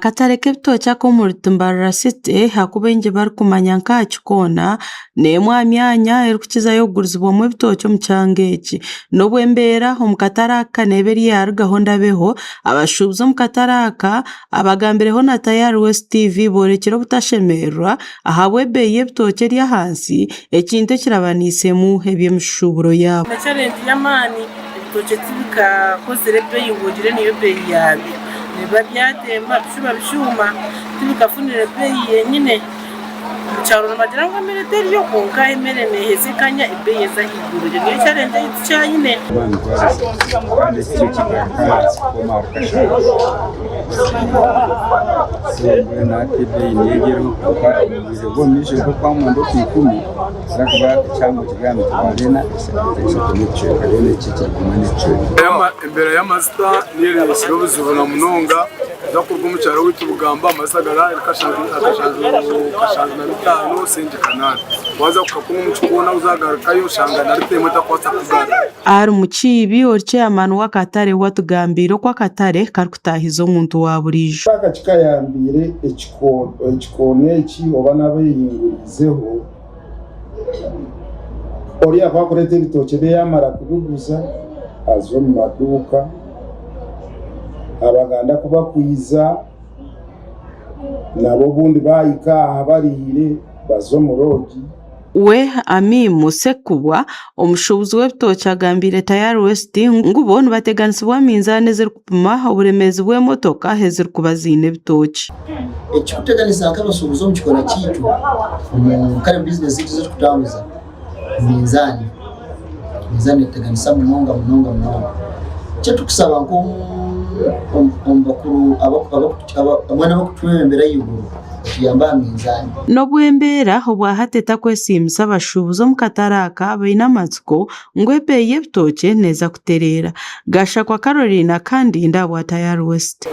Akatare k'ebitookye ak'omuri Mbarara City aku baingi barikumanya nka aha Kikoona n'emwe aha myanya erikukizayo kugurizibwamu ebitookye omu kyanga eki. N'obu embeera omu katare aka neeba eri eyarugaho ndabeho, abashuubuzi omu katare aka abagambireho na Tayari West TV boorekire obutashemererwa ahabw'ebeeyi y'ebitookye eri ahansi ekintu ekirabaniisemu eby'emishuuburo yaabo. Na challenge y'amaani ebitookye tibikakozire ebeeyi ngu ogire niyo beeyi yaabyo nibiba byatemba bishuba bishuuma tibikafunire beeyi yenyine. Omu kyaro nibagira ngu emere teriyo kwonka emere neeheza ekanya ebeeyi eza ahaiguru egyo niyo challenge ei tukyayine. Embeera y'amajuta niyo ereetsire obuzibu na munonga kuza kuruga omu kyaro owaitu Bugamba amajuta gari ahari kashanju na bitaano sente kanaana waaza kukakunywa omu kikoona ozagarukayo oshanga na rita emwe etakubaasa kukugarura. Ahari Mukiibi, ori ceyamaani w'akatare we atugambiire oku akatare karikutaahiza omuntu wa buriijo. Aka kikayambiire ekikoona eki oba n'abehinguriizeho, oriya ku arikureeta ebitookye bye yaamara kubiguza aza omu maduuka, Abaganda ku bakwiza nabo obundi baahika aha bariire baza omu roogi. We Amimu Ssekubwa, omushuubuzi w'ebitookye agambiire Tayari West ngu bo nibateganisibwa minzaani ezirikupima oburemeezi bw'emotoka ezirikuba ziine ebitookye. Ekirikuteganisa nk'abashuubuzi omu kikoola kyaitu omu kare bizinesi zaitu ezi turikutambuza minzaani. Minzaani netuteganisa munonga munonga munonga. Eki turikusaba nk'omu bakuru mbwenu abarikutwebembera ahaiguru batuyambe aha minzaani. N'obu embeera obwahati etakwesiimisa abashuubuzi omu katare aka baine amatsiko ngu ebeeyi y'ebitookye neeza kutereera. Gashakwa Caroline Akandinda ahabwa Tayari West.